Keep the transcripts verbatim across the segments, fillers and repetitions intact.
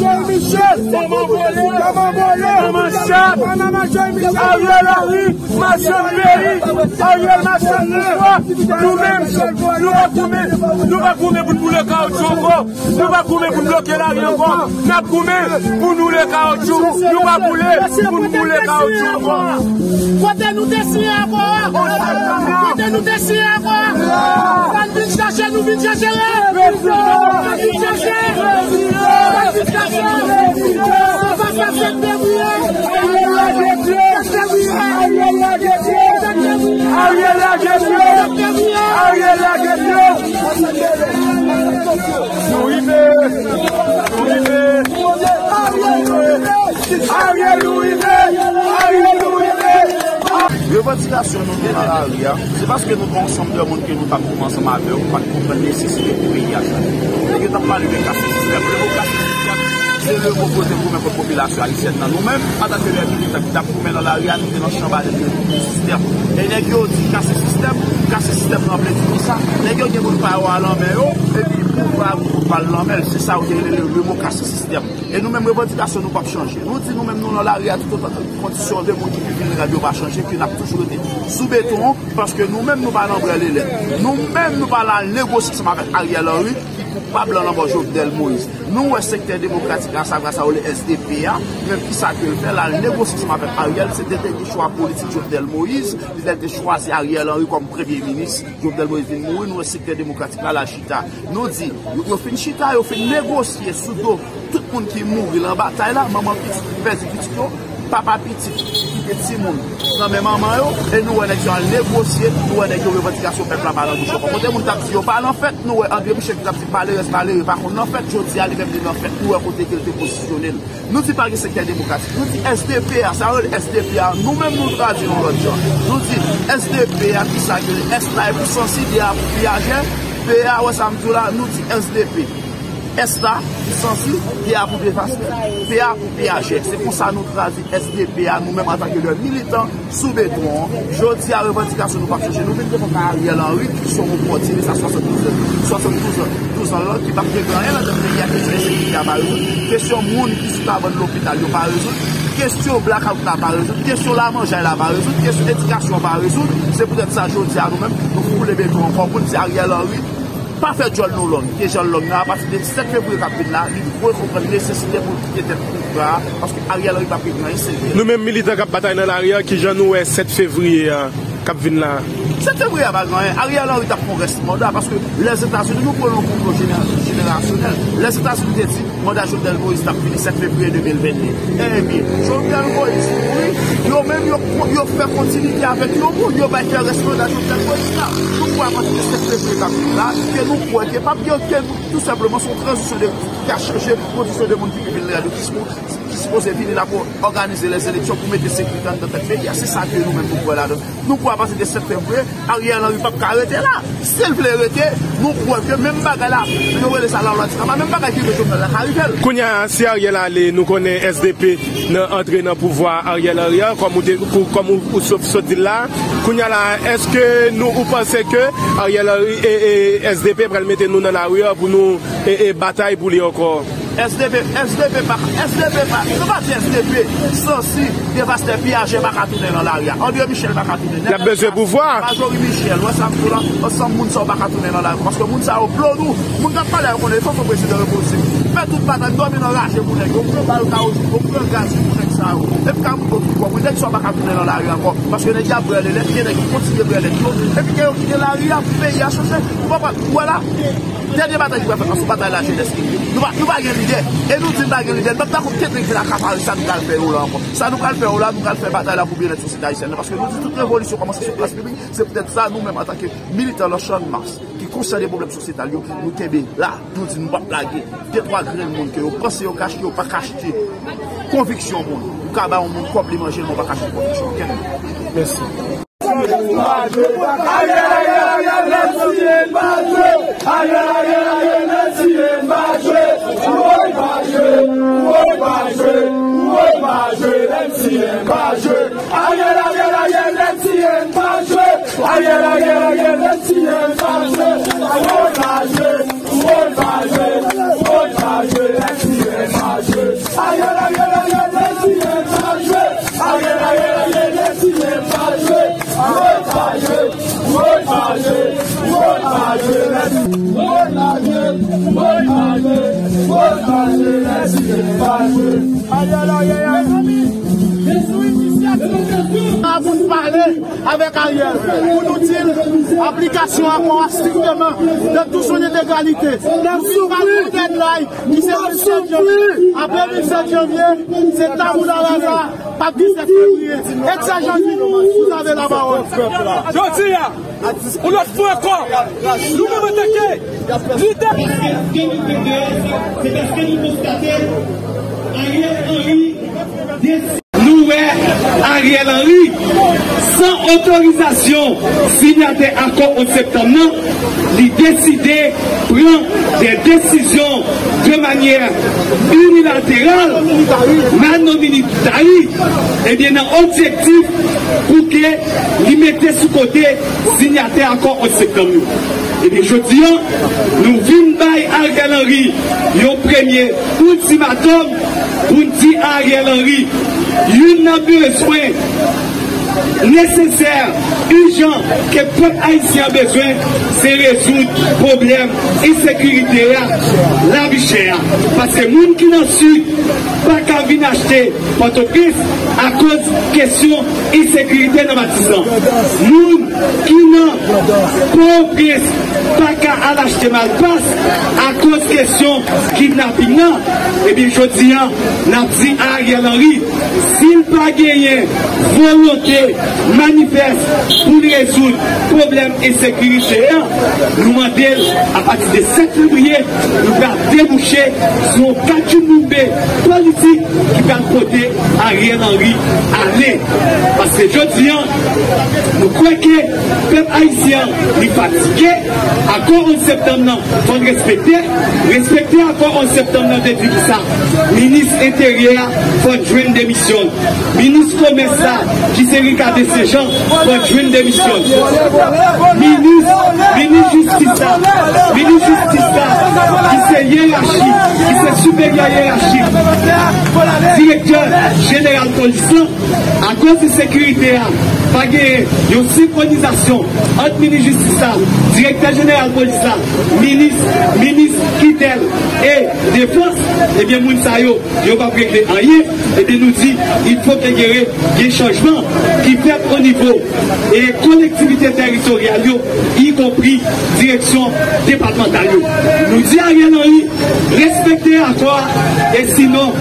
Jean-Michel! Kòman vòlè? Kòman vòlè? Kòman Ariel Henry, machann peyi, Ariel machann pouvwa, nou menm, nou pa goumen, nou pa goumen pou n boule kawotchou ankò, nou pa goumen pou n bloke lari ankò, n ap goumen pou n boule kawotchou, nou pa boule pou n boule kawotchou ankò. Kote nou te siyen akò a? Kote nou te siyen akò a? Sa n vin chache, nou vin chache ret. Sa n vin chache. Sa n vin chache. Sa pa sa sèt fevriye. Ariel lage pye. Ariel lage pye. Ariel lage pye. Ariel lage pye. Nou rive. Nou rive. Ariel, nou rive! Ariel, nou rive! Revandikasyon nou gen nan lari a, se paske nou gen yon ansanm de moun ke nou t ap goumen ansanm avè yo, ki pa t konprann nesesite pou peyi a chanje. Nèg yo t ap pale de kase sistèm. Le mo kase sistèm, se le mo pou te goumen kont popilasyon ayisyèn nan. Nou menm, antanke lè militan ki t ap goumen nan lari a, nou te nan chan batay de sistèm. E nèg yo di kase sistèm, kase sistèm nan vle di konsa. Nèg yo gen bout pa yo a lan men yo, epi pouvwa a gen bout pa l lan men l. Se sa yo te rele le mo kase sistèm. E nou menm, revandikasyon nou p ap chanje. Nou di nou menm, nou nan lari a toutotan kondisyon de moun ki pi vilnerab yo pa chanje, ke n ap toujou rete sou beton, paske nou menm, nou pa nan brèlelèt. Nou menm, nou pa la negosye ansanm avèk Ariel Henry, ki koupab nan lanmò Jovenel Moïse. Nou wè sektè demokratik la, sa vre sa yo le S D P a, menm kisa ke l fè, l al negosye ansanm avèk Ariel, se te te chwa politik Jovenel Moïse, li te chwazi Ariel Henry kòm premye minis, Jovenel Moïse vin mouri, nou wè sektè demokratik la, l al chita. Nou di, yo, yo fin chita, yo fin negosye sou do tout moun ki mouri lan batay la, manman pitit ki pèdi pitit yo, papa pitit ki kite timoun nan men manman yo, e nou wè nèg yo al negosye, nou wè nèg yo revandikasyon pèp la pa lan bouch yo. Kote moun t ap di yo pa lan fèt, nou wè André Michel ki t ap di malerèz malere pa konn lan fèt, jodi a li menm li lan fèt, nou wè kote ke l te pozisyone l. Nou di pa gen sektè demokratik. Nou di S D P a, sa yo rele S D P a, nou menm nou tradui yon lòt jan. Nou di S D P a, kisa ke S la e pou sansi, P a pou piyajè, P a, wè sa m di w la, nou di S D P. S la pou sansi, P a pou devastè, P a pou piyajè. Se konsa nou tradui S D P a, nou menm antanke lè militan, sou beton an. Jodi a, revandikasyon nou p ap chanje. Nou vin defann Ariel Henry, ki se yon opòtinis a swasanndouz an, swasanndouz an, douz an lan, ki p ap regle anyen nan tèt peyi a. Kesyon ensekirite a pa rezoud. Kesyon moun ki sou kabann lopital yo pa rezoud. Kesyon blackout la pa rezoud. Kesyon lamanjay la pa rezoud. Kesyon edikasyon an pa rezoud. Se poutèt sa, jodi a, nou menm, nou foule beton an ankò pou n di Ariel Henry, pa fè djòl nou long, ke jan l long nan, apati de sèt fevriye k ap vin la, li dwe konprann nesesite pou l kite tèt pouvwa a, paske Ariel Henry p ap regle anyen serye. Nou menm militan k ap batay nan lari a, kijan nou wè sèt fevriye a k ap vin la a? Sèt fevriye a pa gen anyen. Ariel Henry t ap fè yon rès manda, paske Lèzetazini, nou pran yon konplo jenera-, jenerasyonèl. Lèzetazini te di, manda Jovenel Moïse t ap fini sèt fevriye de mil vennde. Ebyen, Jovenel Moïse mouri, yo menm yo, yo fè kontinite avèk yon moun, yo bay fè rès manda Jovenel Moïse la. Nou kwè apati de sèt fevriye k ap vin la, ke nou kwè ke p ap gen okenn, tou senpleman, se yon tranzisyon de, ki ka chanje kondisyon de moun ki pi vilnerab yo, ki sipo-, ki sipoze vini la pou òganize lèzeleksyon, pou mete sekirite anndan tèt peyi a. Se sa ke nou menm nou kwè ladan. Nou kwè apati de sèt fevriye, Ariel Henry p ap ka rete la. Si l vle rete, nou kwè ke menm bagay la, yo rele sa lalwa di kama, menm bagay ki rive Jovenel la ka rive l. Kounye a, si Ariel ale, nou konnen S D P nan antre nan pouvwa Ariel Henry an, kòm ou te, kou-, kòm ou, ou sot, sot di l la. Kounye a la, èske nou, ou panse ke Ariel Henry e, e S D P pral mete nou nan lari an pou nou e, e batay pou li ankò? S D P, S D P pa, S D P pa, nou pa di S D P, sansi, devastè, piyajè pa ka tounen nan lari a. André Michel pa ka tounen. L ap bezwen pouvwa. Majorie Michel, wè sa m di w la, ansanm moun sa yo pa ka tounen nan lari. Paske moun sa yo blo nou. Moun k ap pale a yo konnen, fò fò prezidan yo posib. Fè tout batay, dòmi nan raje pou nèg yo. Pran bal kawotchou, pran gaz pou nèg sa yo. Epi ka moun yo tout kòb. Nèg sa yo pa ka tounen nan lari ankò. Paske nèg yo ap brèlelèt, gen nèg ki kontinye brèlèt yo. Epi gen yo kite lari a pou peyi a chanje. Ou konprann? Ou wè la? Dènye batay ki pral fèt la, se batay lajenès ki ye. Nou pa, nou pa gen lidè. E nou di n pa gen lidè. N p ap dakò kèt nèg vin akapare sa nou pral fè yo la ankò. Sa nou pral fè yo la, nou pral fè batay la pou byennèt sosyete ayisyèn nan. Paske nou di tout revolisyon kòmanse sou plas piblik. Se poutèt sa, nou menm, antanke militan lan Channmas, ki konsyan de pwoblèm sosyetal yo, nou kenbe la. Nou di nou p ap lage. De twa grenn moun ke yo panse yo ka achte, yo pa ka achte konviksyon moun. Ou ka ba yon moun kòb li manje l, men w pa ka achte konviksyon okenn moun. Mèsi. Ariel, Ariel, Ariel, nèg siyen pa jwe. Ariel, Ariel, Ariel, nèg siyen pa jwe. Woy pa jwe, woy pa jwe, woy pa jwe, nèg siyen pa jwe. Ariel, Ariel, Ariel, nèg siyen pa jwe. Ariel, Ariel, Ariel, nèg siyen pa jwe. Woy pa jwe, woy pa jwe, woy pa jwe, nèg siyen pa jwe. Ariel, Ariel, Ariel, nèg siyen pa jwe. Pou n pale avèk Ariel, pou nou di l aplikasyon akò a strikteman dans toute son intégralité. Nou vin ba l yon deadline ki se vennsenk janvye. Apre vennsenk janvye, se tabula rasa, pa disèt fevriye. Egzajandi, vous avez la parole. Jodi a, yon lòt fwa ankò, nou menm antanke lidè. Paske sa nou fè, se paske nou konstate Ariel Henry desi- Nou wè Ariel Henry, san otorizasyon sinyatè akò onz septanm nan, li deside pran de desizyon de manyè inilateral, mano militari, ebyen nan objektif pou ke li mete sou kote sinyatè akò onz septanm yo. Ebyen, jodi a, nou vin bay Ariel Henry yon premye iltimatòm pou n di Ariel Henry, youn nan bezwen nesesè, ijan ke pèp ayisyen an bezwen, se rezoud pwoblèm ensekirite a, lavi chè a. Paske moun ki nan Sid pa ka vin achte Pòtoprens akoz kesyon ensekirite nan Matisan. Moun ki nan Pòtoprens pa ka al achte Malpas akoz kesyon kidnaping nan. Ebyen, jodi a, n ap di Ariel Henry, si l pa genyen volonte manifès pou l rezoud pwoblèm ensekirite a, nou mande l, apati de sèt fevriye, nou pral debouche sou yon katchouboumbe politik ki pral pote Ariel Henry ale. Paske jodi a, nou kwè ke pèp ayisyen an, li fatige. Akò onz septanm nan, fò n respekte. Respekte akò onz septanm nan te di kisa? Minis Enteryè a, fò l jwenn demisyon l. Minis Komès la, ki se Ricardin Saint Jean, fò l jwenn demisyon l. Minis, minis jistis la, minis jistis la, ki se yerachik, ki se siperyè yerachik direktè jeneral polis lan, akoz ensekirite a, pa genyen yon senkronizasyon ant minis jistis la, direktè jeneral polis la, minis, minis kitèl e defans, ebyen, moun sa yo, yo p ap regle anyen. Ebyen, nou di, il faut que gen, gen chanjman ki fèt o nivo e kolektivite tèritoryal yo, ikonpri direksyon depatmantal yo. Nou di Ariel Henry, respekte akò a, e sinon,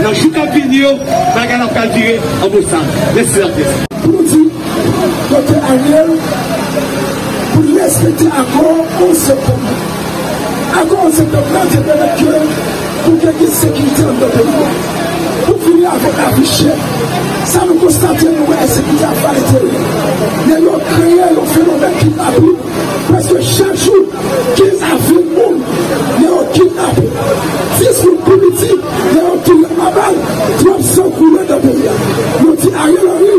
nan jou k ap vini yo, bagay la pral vire an bosal. Mèsi, Laprès. Pou nou di Doktè Ariel pou l respekte akò onz septanm nan. Akò onz septanm nan te pèmèt ke pou gen sekirite anndan peyi a. Pou fini avèk lavi chè, sa nou konstate, nou wè ensekirite ap vale teren. Nèg yo kreye yon fenomèn kidnapin. Prèske chak jou, kenz a ven moun, nèg yo kidnape. Dis moun pi piti, nèg yo touye a bal, twòp san koule nan peyi a. Nou di Ariel Henry,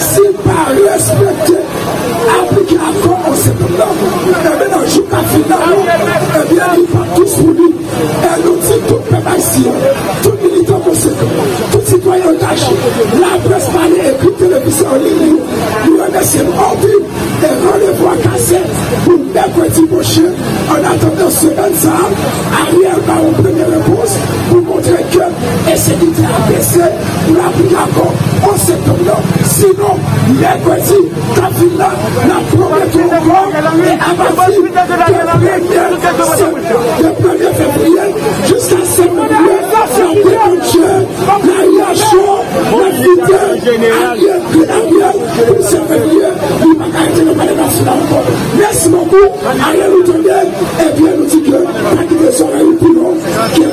si l pa respekte, aplike akò onz septanm nan, ebyen, nan jou k ap vini la, ebyen, li p ap dous pou li. E nou di tout pèp ayisyen, tout militan konsekan, tout sitwayen angaje, laprès pale, ekri, televizyon, an liy yo, nou remèsye nou anpil. E randevou a kase pou mèkredi pwochen. Annatandan semèn sa a, Ariel ba yon premye repons pou montre ke ensekirite a bese pou l aplike akò onz septanm nan. Sinon, mèkredi k ap vin la, n ap pwomèt ou ankò, e apati de premye, de premye fevriye jiska sèt fevriye, n ap deklannche lari a cho, n ap kite Ariel, Ariel, pou sèt fevriye, li pa ka rete nan Palè Nasyonal ankò. Mèsi bokou, Ariel, ou tande, ebyen, nou di ke pa kite zòrèy ou pi long ke